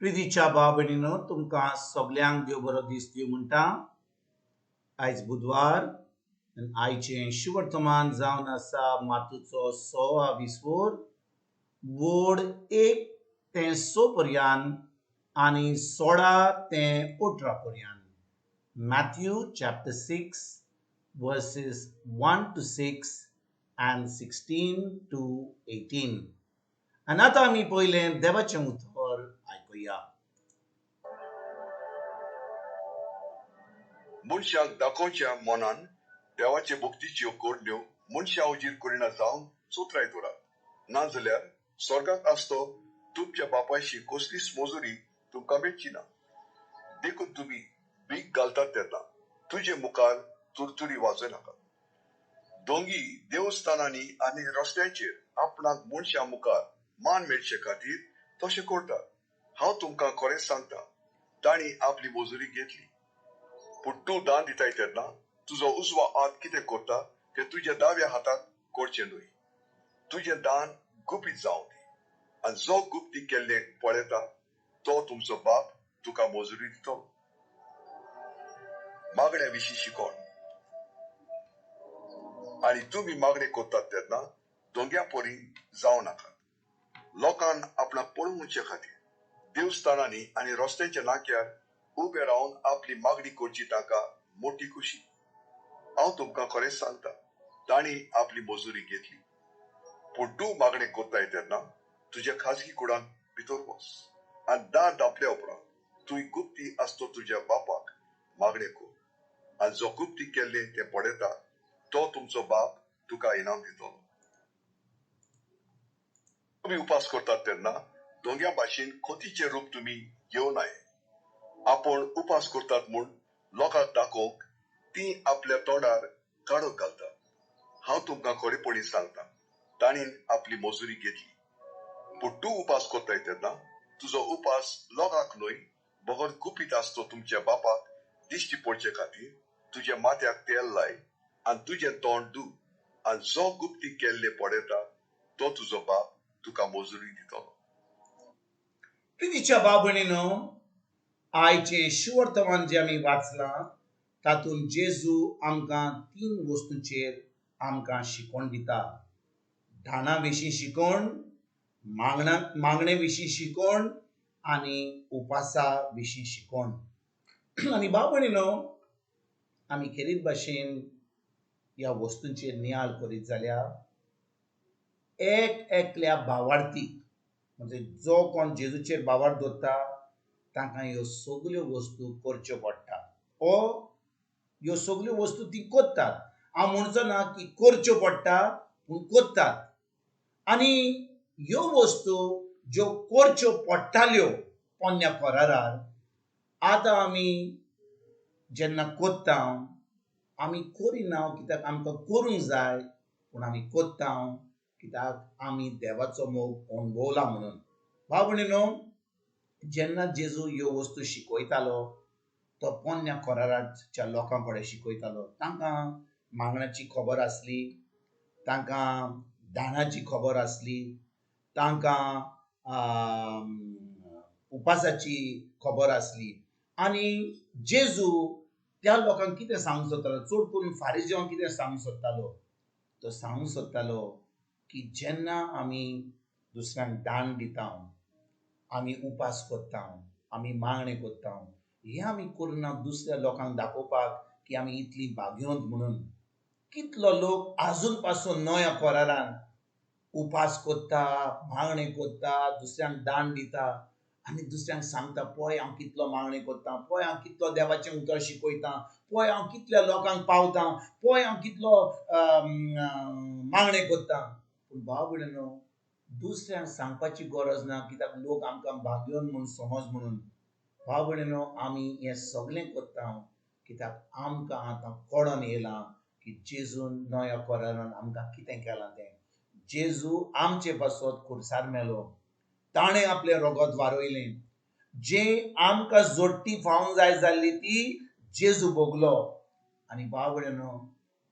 प्रितीच्या भाव भयणीनो, तुमकां सगल्यांक देव बरो दीस दिवं म्हणटा. आयज बुधवार आनी आयचें शुवर्तमान जावन आसा मातूचो 16 विस्वोर वोड 1 ते 6 पर्यान आनी 16 ते 18 पर्यान. Matthew chapter 6 verses 1 to 6 and 16 to 18. आनी आतां आमी पयलें देवाचें उतर आयकुया. मनशाक दाखोवच्या मनान देवाचे भक्तीच्यो करण्यो मनशा उजीर करिना जावन चोत्राय दवरात, नाजाल्यार स्वर्गाक आसतो तुमच्या बापायशी कसलीच मजुरी तुमकां मेळची ना. देखून तुमी भीक घालतात तेन्ना तुजे मुखार तुरतुरी वाजयनाका. दोंगी देवस्थानांनी आनी रस्त्यांचेर आपणाक मनशा मुखार मान मेळचे खातीर तशें करतात. हांव तुमकां खरेंच सांगता, तांणी आपली मजुरी घेतली. पूण तूं दान दिताय तेन्ना तुजो उजवो हात कितें करता तें तुज्या दाव्या हाताक करचें न्हय. तुजें दान गुपीत जावं दी, आनी जो गुप्ती केल्लें पळयता तो तुमचो बाप तुका मजुरी दितलो. मागण्या विशीं शिकोण. आनी तुमी मागणें करतात तेन्ना दोंग्या परी जावं नाकात. लोकांक आपणाक पळोवचे खातीर देवस्थानांनी आनी रस्त्यांच्या नाक्यार उबे रावन आपली मागणी करची तांकां मोटी खुशी. हांव तुमकां खरेंच सांगता, तांणी आपली मजुरी घेतली. पूण तूं मागणें करताय तेन्ना तुज्या खाजगी कुडांत भितर वच आनी दार धांपल्या उपरांत तूं गुप्ती आसतो तुज्या बापाक मागणें कर, आनी जो गुप्ती केल्लें तें पळयता तो तुमचो बाप तुका इनाम दितलो. तुमी उपास करतात तेन्ना दोंग्या भाशेन खोतीचें रूप तुमी घेवन आये. आपूण उपास करतात म्हूण लोकांक दाखोवंक ती आपल्या तोंडार काडूंक घालतात. हांव तुमकां खरेपणी सांगता, तांणी आपली मजुरी घेतली. पूण तूं उपास करताय तेन्ना तुजो उपास लोकांक न्हय बगर गुपीत आसतो तुमच्या बापाक दिश्टी पडचे खातीर तुज्या माथ्याक तेल लाय आनी तुजें तोंड धू, आनी जो गुप्ती केल्ले पळयता तो तुजो बाप तुका मजुरी दितलो. प्रितीच्या भाव भयणीनो, आयचें शुवर्तमान जें आमी वाचलां तातूंत जेजू आमकां 3 वस्तूंचेर आमकां शिकवण दिता. दाना विशीं शिकवण, मागणे विशीं शिकवण आनी उपासा विशीं शिकवण. आनी भाव भयणीनो, आमी खेरीत भाशेन ह्या वस्तूंचेर नियाळ करीत जाल्यार एक एकल्या भावार्थीक, म्हणजे जो कोण जेजूचेर भावार्थ दवरता तांकां ह्यो सगल्यो वस्तू करच्यो पडटा. ओ ह्यो सगल्यो वस्तू ती करतात. हांव म्हणचो ना की करच्यो पडटा, पूण करतात. आनी ह्यो वस्तू ज्यो करच्यो पडटाल्यो पोन्न्या करारार, आतां आमी जेन्ना करता आमी करिना कित्याक आमकां करूंक जाय, पूण आमी करता कित्याक आमी देवाचो मोग अणभवला म्हणून. भाव भयणीनो, जेन्ना जेजू ह्यो वस्तू शिकयतालो तो पोन्न्या कराराच्या लोकां कडेन शिकयतालो. तांकां मागण्याची खबर आसली, तांकां दानाची खबर आसली, तांकां उपासाची खबर आसली. आनी जेजू त्या लोकांक कितें सांगूंक सोदतालो, चड करून फारिजेवांक कितें सांगूंक सोदतालो, तो सांगूंक सोदतालो की जेन्ना आमी दुसऱ्यांक दान दिता, आमी उपास करता, आमी मागणें करता, हें आमी करना दुसऱ्या लोकांक दाखोवपाक की आमी इतली भाग्यवंत म्हणून. कितलो लोक आजून पासून नव्या करारान उपास करता, मागणें करता, दुसऱ्यांक दान दिता आनी दुसऱ्यांक सांगता, पळय हांव कितलो मागणें करता, पळय हांव कितलो देवाचें उतर शिकयता, पळय हांव कितल्या लोकांक पावता, पळय हांव कितलो मागणें करता. पूण भाव भयणीनो, दुसऱ्यांक सांगपाची गरज ना कित्याक लोक आमकां भाग्यवंत म्हूण समज म्हणून. भाव भयणीनो, आमी हें सगळें करता कित्याक आमकां आतां कळोन येयलां की जेजून नव्या करारान आमकां कितें केलां तें. जेजू आमचे पासत खुर्सार मेलो, ताणें आपलें रगत वारयलें, जें आमकां जोडटी फावूंक जाय जाल्ली ती जेजू भोगलो. आनी भाव भयणीनो,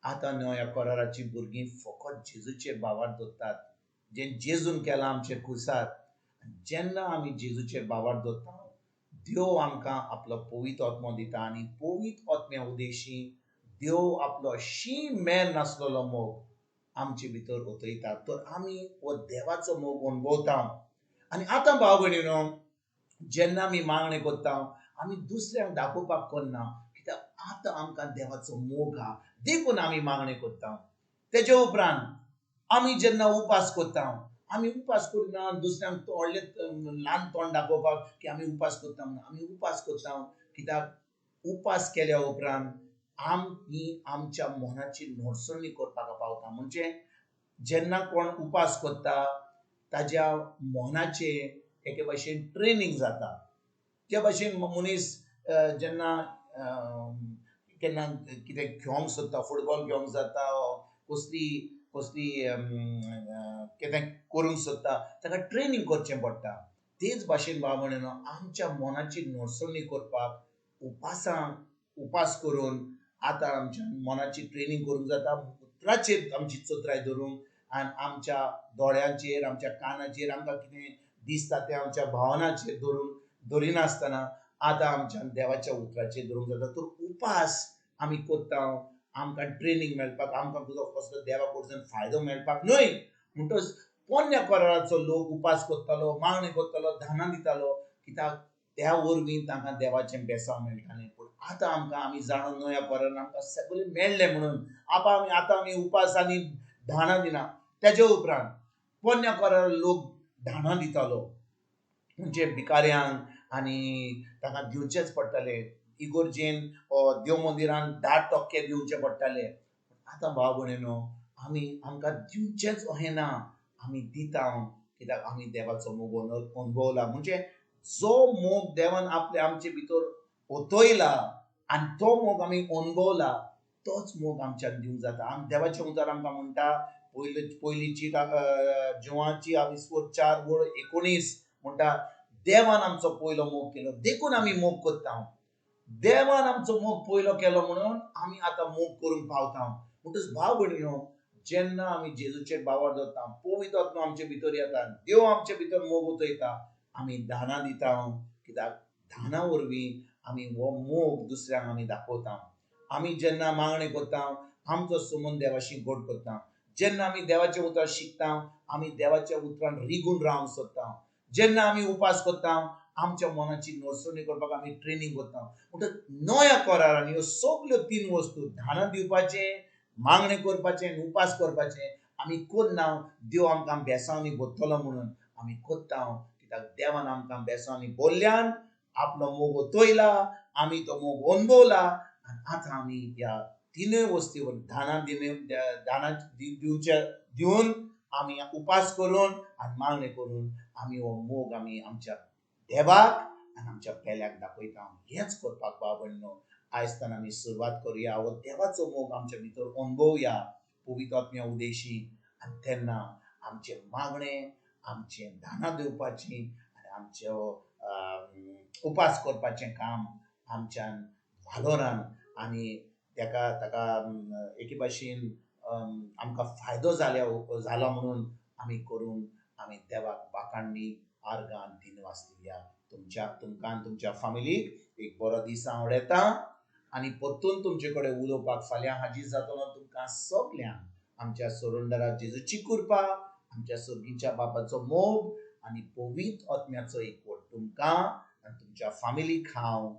आतां नव्या कराराचीं भुरगीं फकत जेजूचेर भावार्थ दवरतात, जें जेजून केलां आमचे खुर्सार. जेन्ना आमी जेजूचेर बाबार दवरता, देव आमकां आपलो पवित्र आत्मो दिता आनी पवित्र आत्म्या उदेशी देव आपलो शीं मेर नासलेलो मोग आमचे भितर ओतयता. तर आमी हो देवाचो मोग अणभवता. आनी आतां भाव भयणीनो, जेन्ना आमी मागणें करता आमी दुसऱ्यांक दाखोवपाक करना, कित्याक आतां आमकां देवाचो मोग आहा देखून आमी मागणें करता. तेजे उपरांत आमी जेन्ना उपास करता, आमी उपास करिना दुसऱ्यांक व्हडलें ल्हान तोंड दाखोवपाक की आमी उपास करता म्हणून. आमी उपास करता कित्याक उपास केल्या उपरांत आमी आमच्या मनाची नडसणी करपाक पावता. म्हणजे जेन्ना कोण उपास करता ताज्या मनाचें एके भाशेन ट्रेनींग जाता. ते भाशेन मनीस जेन्ना केन्ना कितें खेळोंक सोदता, फुटबॉल खेळोंक जाता, कसली कसली कितें करूंक सोदता, ताका ट्रेनींग करचें पडटा. तेच भाशेन भाव भयणीनो, आमच्या मनाची नडसणी करपाक उपास करून आतां आमच्या मनाची ट्रेनींग करूंक जाता. उतराचेर आमची चतुराय धरूंक आनी आमच्या दोळ्यांचेर, आमच्या कानाचेर, आमकां कितें दिसता तें आमच्या भावनाचेर धरून धरिनासतना आतां आमच्या देवाच्या उतराचेर धरूंक जाता. तर उपास आमी करता आमकां ट्रेनींग मेळपाक, आमकां तुजो कसलो देवा कडच्यान फायदो मेळपाक न्हय. म्हणटच पोन्न्या कराराचो लोक उपास करतालो, मागणी करतालो, दानां दितालो, कित्याक त्या वरवीं तांकां देवाचें बेसांव मेळटालें. पूण आतां आमकां आमी जाणून नव्या करारान आमकां सगळें मेळ्ळें म्हणून आतां आमी उपास आनी दानां दिना. तेजे उपरांत पोन्न्या करार लोक दानां दितालो, म्हणजे भिकाऱ्यांक आनी तांकां दिवचेच पडटाले. इगोर्जेन देव मंदिरान 10% दिवचे पडटाले. आतां भाव भयणीनो, आमी आमकां दिवचेच अशें ना, आमी दिता कित्याक आमी देवाचो मोग अणभवला. म्हणजे जो मोग देवान आपले आमचे भितर ओतयला आनी तो मोग आमी अणभवला, तोच मोग आमच्यान दिवंक जाता. आमी देवाचें उतर आमकां म्हणटा, पयली चीट जिवाची 4:19 म्हणटा, देवान आमचो पयलो मोग केलो देखून आमी मोग करता. देवान आमचो मोग पयलो केलो म्हणून आमी आतां मोग करूंक पावता. म्हणटच भाव भयणीनो, जेन्ना आमी जेजूचेर बावार दवरता, पवित्र आत्मो आमचे भितर येता, देव आमचे भितर मोग ओतयता, आमी दानां दिता कित्याक दानां वरवीं आमी हो मोग दुसऱ्यांक आमी दाखोवता. आमी जेन्ना मागणी करता आमचो संबंद देवाशी गोड करता. जेन्ना आमी देवाचें उतर शिकता, आमी देवाच्या उतरान रिगून रावंक सोदता. जेन्ना आमी उपास करता आमच्या मनाची नडसणी करपाक आमी ट्रेनींग करता. म्हणटच नव्या करारान ह्यो सगल्यो 3 वस्तू, दानां दिवपाचें, मागणें करपाचें आनी उपास करपाचें, आमी करना देव आमकां बेसांवांनी भरतलो म्हणून आमी करता, कित्याक देवान आमकां बेसांवांनी भरल्यान आपलो मोग ओतयला, आमी तो मोग अणभवला आनी आतां आमी ह्या 3 वस्ती दानां दानां दिवचे दिवन आमी उपास करून आनी मागणें करून आमी हो मोग आमी आमच्या देवाक आनी आमच्या पेल्याक दाखयता. हेंच करपाक भाव भयणीनो आयज आमी सुरवात करुया. हो देवाचो मोग आमच्या भितर अणभवया पवित्र आत्म्या उदेशी, आनी तेन्ना आमचें मागणें, आमचें दानां दिवपाचें आनी आमचें उपास करपाचें काम आमच्यान वालोरान आनी ताका एके भाशेन आमकां फायदो जाला म्हणून आमी करून आमी देवाक बाकांनी आर्गान दिनवास दिवया. तुमकां आनी तुमच्या फामिलीक एक बरो दीस हांव आवडयता आनी परतून तुमचे कडेन उलोवपाक फाल्यां हाजीर जातलो. तुमकां सगल्यांक आमच्या सोरंडरा जेजूची कृपा, आमच्या सर्गीच्या बापाचो मोग आनी पवित्र आत्म्याचो एकवट तुमकां आनी तुमच्या फामिलीक हांव